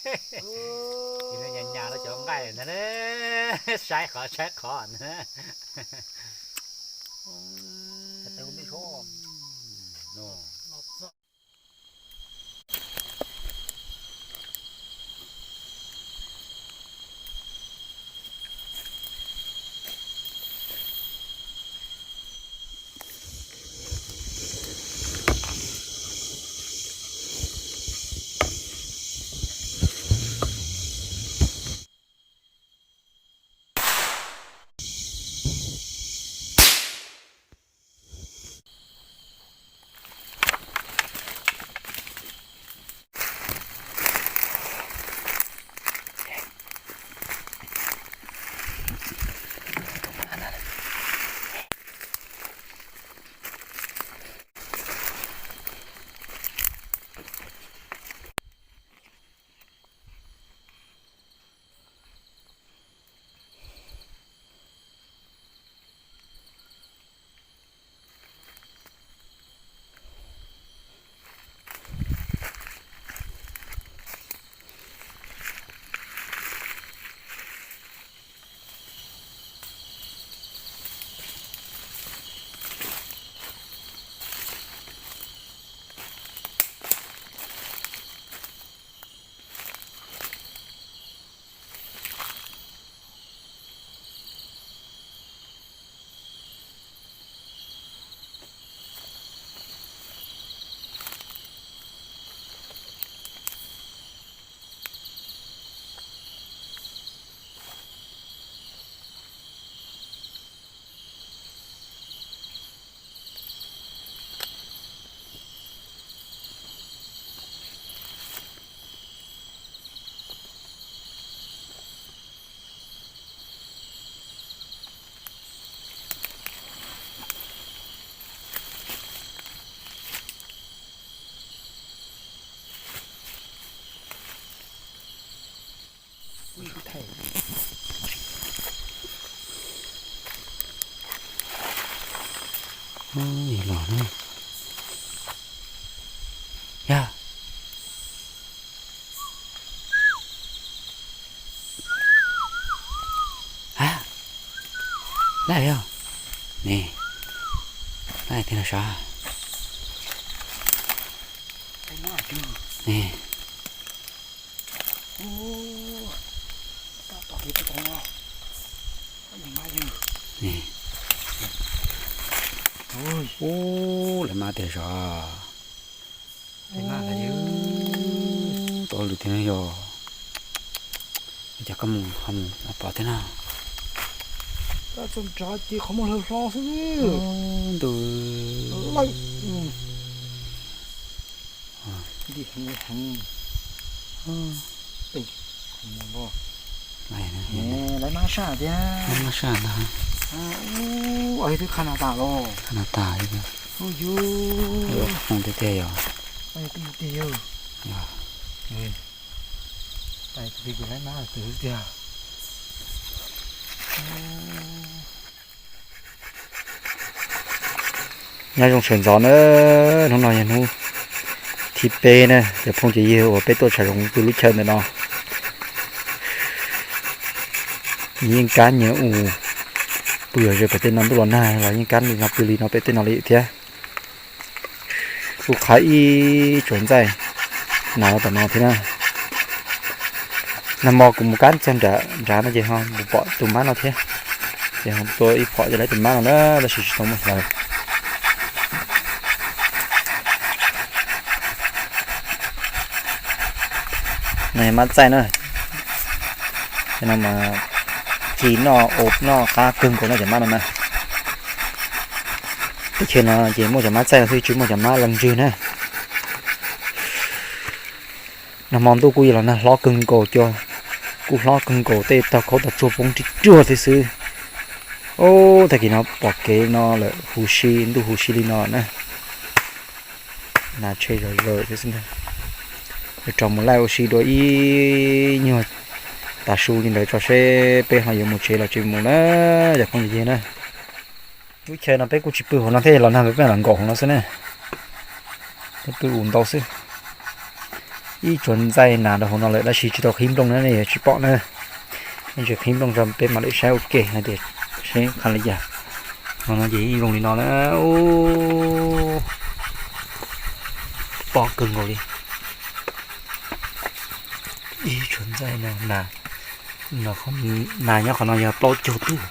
Nyas nyas rau cov nqaij ntag, saib qhov saib qhov ntag. Los na. Yog. Ha, laj yog. Ne, laj tiag los sav. Ne. Ub, lawv mab tiag sav. Tau lwm tiag yog. Cas koj mus ho mus pom thiab na. Ntu, lawv mab saj ntag. Twb qha na tas los. Qha na tas li. Ub, yus, tiag tiag yog. Tiag yog. Nyob zoo sawv ntxov na, hnub no yog hnub thib peb na, cov phooj cov ywg uas peb tuaj tsham zoov pw lub chaw ntawm no. Nyias yeej kab nyias ua pw ze pem tej no, ntuj los nag los yeej kab li no pw li no pem tej no li thiab. Kuj qhaib ib tsuas ntxaij nas rau tom no thiab na. Nag hmo kuv mus kab txog nram nrad no ces ho mus pom tus mab no thiab. Ces ho tua ib phom ces lawv tus mab no na, tab sis tsis tau muaj hlawv. No yog mab txaij na. Cov no mas ci noj, ua noj qab kawg nkaus no cov mab no na. Teb chaws no ces muaj cov mab txaij xwb, tsis muaj cov mab leej ntswg na. Nag hmo ntuj kuj yuav los nag hlob kawg nkaus, cua kuj hlob kawg nkaus, tej tog khaub tog tsuag poob ri ruag thiab xwb. Ub, tag kis no pom kev no lawm, huv si, ntuj huv si li no na. Nas tshe zom zaws thiab xwb ntag. Yuav rov mus laij ua si dua ib nyuag tav su li ntawd tso seb peb ho yuav mus tsev los tsis mus na, cov phooj ywg na. Lub chaw no peb kuj tsis pw hauv no thiab, los nag peb los nkaum hauv no xwb na. Peb pw u ntau xwb. Ib tsuas ntxaij nas rau hauv no lawm tab sis tsis tau qhib nplooj na, nej yuav tsis pom na. Nej tsis qhib nplooj tso peb mam li saib ua ke hais tias seb qhov li cas. Hauv no ces ib zoo li no na. Pom kawg nkaus li. Ib tsuas ntxaij nas, nas nyob qhov no yog plaub caug tug.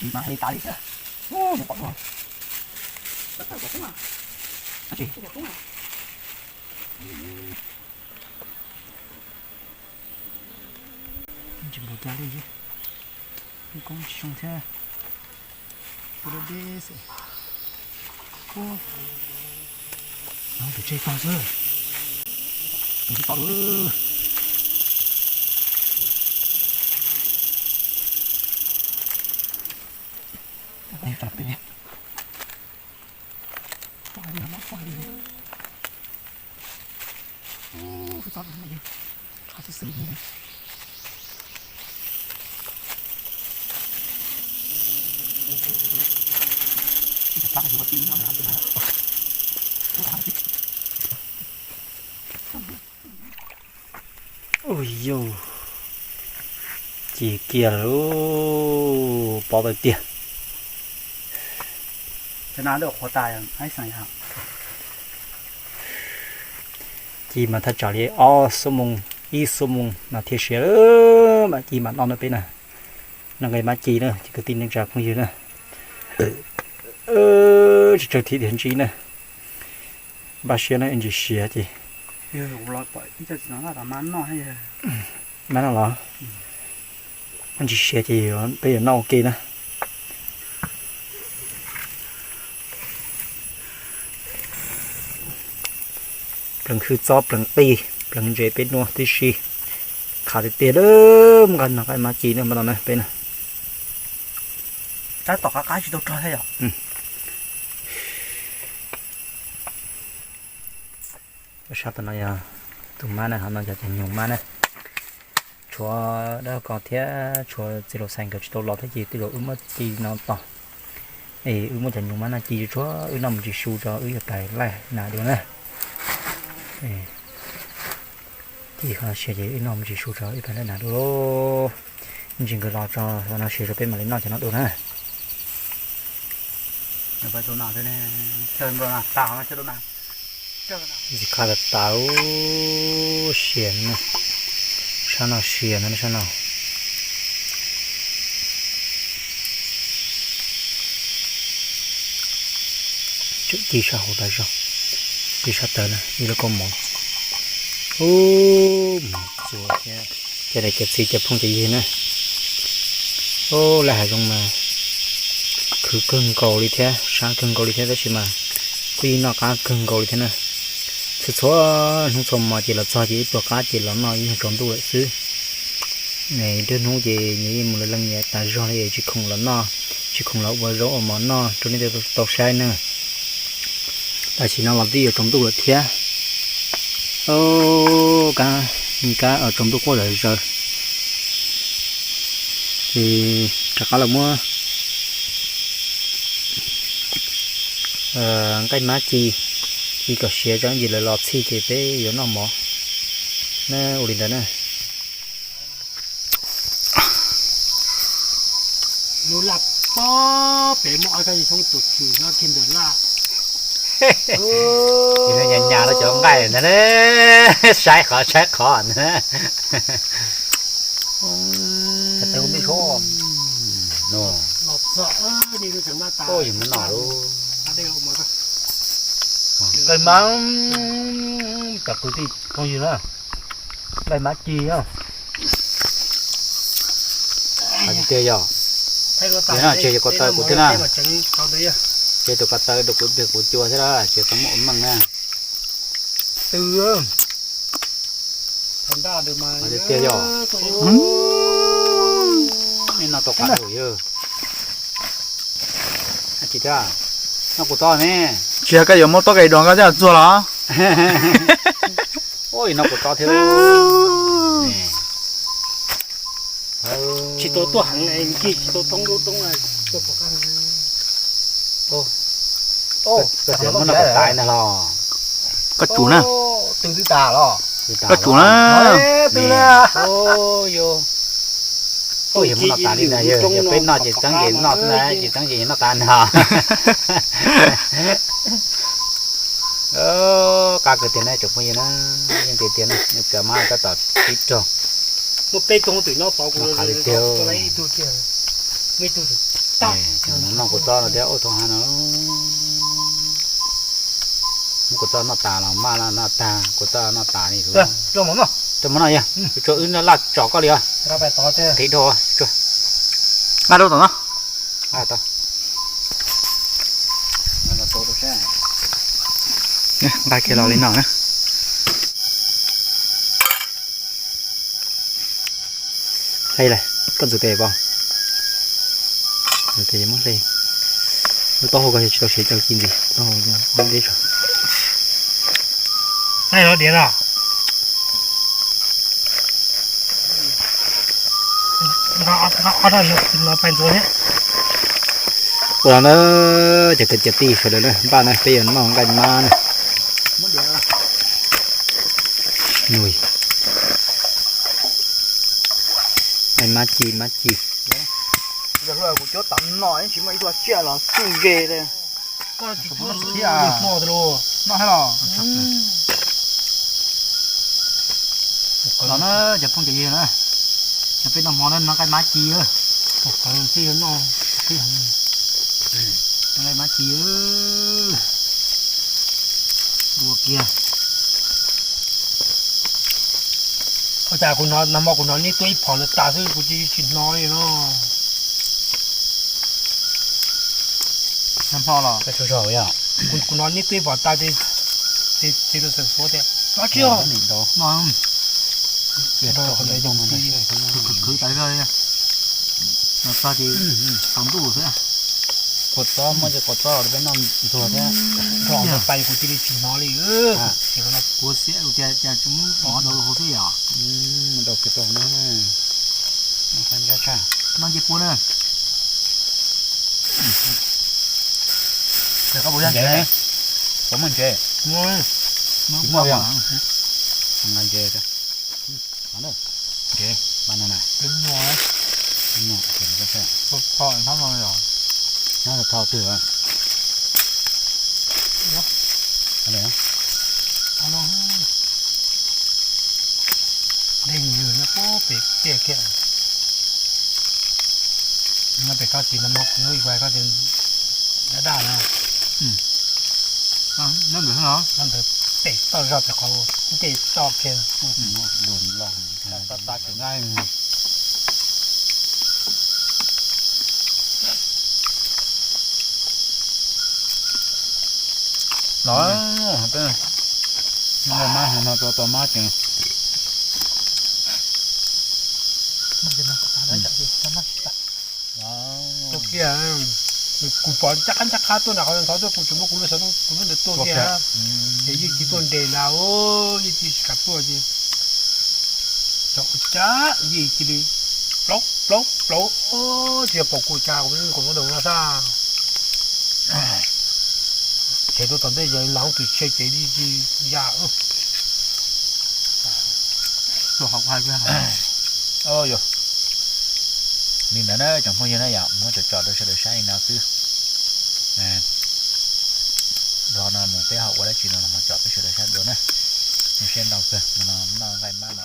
Tsis mas li tas li thiab. Ub, nws pom dua. Tsis npau cas li, lub koob tsis zoo thiab. Ua deb deb xwb. Ub, tus tseg tag xwb. Tus tsis pom lawm. Ui yus, ci kiag lawm, pob tawm tiag. Ci mas thaj tsam li ob xuab moos, ib xuab moos mas thiaj siav. Mam ci mam noj na peb na. Noj nqaij mab ci na ces kwv tij neej tsa phooj ywg na. Tsis tsawg thib thiaj ntsib na. Npaj siab na, ntsis siav ces. Mab noj los? Ntsis siav ces peb yuav noj ua ke na. Pleev khwv txob, pleev qij, pleev ntses peb noj tib si. Qhav tiag tiag lawm, nqa noj nqaij mab ci na, npaj no na peb na. Tab tom qab qab tsis tau rog thiab yom. Sab tom no yog tus mab na, ho no yog cov nyuag mab na. Tshuav dab ko thiab tshuav txiv laus xais nkawd tsis tau los thiab ces tej zaum wb muab ci no tos. Es wb muab cov nyuag mab no ci tshuav wb noj mus tsis su tso wb yuav pais laij nas dua na. Ci qhov no siav ces wb noj mus tsis su tso wb pais laij nas dua lauj. Ntsis nkawd los tso no siav tso peb mam li noj cov no dua na. Ntxim qab tas tas, siav na, sab no siav na, sab no. Tseem ci sab hauv tas zog, ci sab tawv na, ib lub kaus mom. Ub, mos txua thiab, cov niam cov txiv cov phooj cov ywg na. Ub, laj hav zoov mas khwv kawg nkaus li thiab, sab kawg nkaus li thiab tab sis mas kuj yeej noj qab kawg nkaus li thiab na. Txhua txhua hnub txhua hmo ces los txog ces ib pluag qab ces los noj ib nyuag tsaus ntuj lawm xwb. Nruab hnub ces nyias yeej mus lawv leej nyias tas zog li, tsis khoom los noj, tsis khoom los ua zaub ua mov noj rau nej tau saib na. Tam sim no los twb yuav tsaus ntuj lawm thiab. Kab, kab tsaus ntuj quaj zom zaws. Ces rov qab los muab nqaij mab ci, ci kom siav tso ntsis lawv los txhij ces peb yuav noj mov na, ua li ntawd na. Lub laj pob pem muaj ob kab xyoob tus tswm nyob kiag ntawm laj. Nyas nyas lawv cov nqaij ntag, saib qhov saib qhov ntag. Nqaij mab, cov kwv tij phooj ywg na, nqaij mab ci na. Hais tiag tiag yog, ces yog ko taw kuv thiab na, ces tus ko taw rau kuv pliag kuv cua thiab na, ces tau muaj ua meej na. Hais tiag tiag yog, nej noj tau qab yog. Tsis thiab, noj kuv tau ne. Tsis yog koj yuav muab tau kais dos koj thiaj txuag los? Ua li no kuv tso thiab. Tsis tau tuaj heev, nce tsis tau thoob lub roob. Koj tseem muab noj kom tas ntag los? Koj tsum na. Koj tsum na. Yog muab noj tas li ntag, yog peb noj ces txeeb ces noj xwb na, tsis txeeb ces noj tas ntag. Qab kawg tiag na tsoom phooj ywg na, yeej tiag tiag na, nej tsa mas tab tom tib rog. Muaj peb tug twm nyob tod, kuv noj qab li tiag. Noj kuv txob no thiab ub, thoob hab no. Muab kuv txob noj tas los maj noj tag, kuv txob noj tas li. Rau mus noj yog, tsuas wb laj tsom koj li os. Nqhis dhau, nqa rau tom no. Nqa kiag los li no na. Hle lawm, koj ntxuav tes pom. Ntxuav tes muab hle. Lub taub hau koj tsis tau siav coj ci ntxiv, taub hau deb deb tso. Ua no na, cov kwv cov tij sawv daws na, npaj na peb yuav noj nqaij mab na. Nqaij mab ci, mab ci. Kuv cov tam no tsis muaj ib tug tsiaj los txuj ze li. Noj thiab los. Los na cov phooj cov ywg na, peb noj hmo na, noj nqaij mab ci. Nqaij mab ci. Dua kiag. Ua cas kuv hnov, nag hmo kuv hnov neb tuaj ib phom lawm tas xwb, kuv cia li tsis hnov li no. Nag hmo los kuv hnov neb tuaj ib phom tas ces, ces rau xeem Suav tias, Tsis, khwv tas zog li, tag ces tsaus ntuj xwb. Kua txob muaj cov kua txob peb noj ntxuag thiab. Nrog tais kuv cia li tsis hnov li. Kuv xiab tias cas tsis muab pov rau hauv xwb yom. Rau kiag rau no. Noj ncej puab na. Puas muaj ntses? Tsis muaj li. Nqa ntses. Ntses, banana. Ntses, ntses. Nyob thau twg? Leej yug nyob pem tiaj kiag. Nyob pem koj txiv no muab kuv lub ib koj tias daj daj na. Nyob ntawd, nyob ntawd pem toj zog pem qhov ntej toj kiag. Toj tas tsis nqaij. Los, nqaij mab no tau tau mab ces. Tau kiag, kuv pom ncaj qab ncaj qab tuaj nram qhov ntawd tuaj, kuv tseem muab kuv lub xov tooj kuv lub ntawd tuaj kiag, ces yeej tsis tuaj nres ntag, yeej tsis kam tuaj ces. Cov ua cas yeej cia li plaub plaub plaub, tsis yog pom kuv cas kuv yeej nkaum lub ntawd no sab. Ces tuaj tom ntej ces lam hoob twm tshe ces yeej tsis ya. Li ntawd na tsoom phooj ywg na yom, muab tsom tsom rau sawv daws saib li no xwb. Dhau no mus peb ho ua dab tsi no los tsom peb sawv daws saib dua na. Zoo siab ntau kawg no, noj nqaij mab no.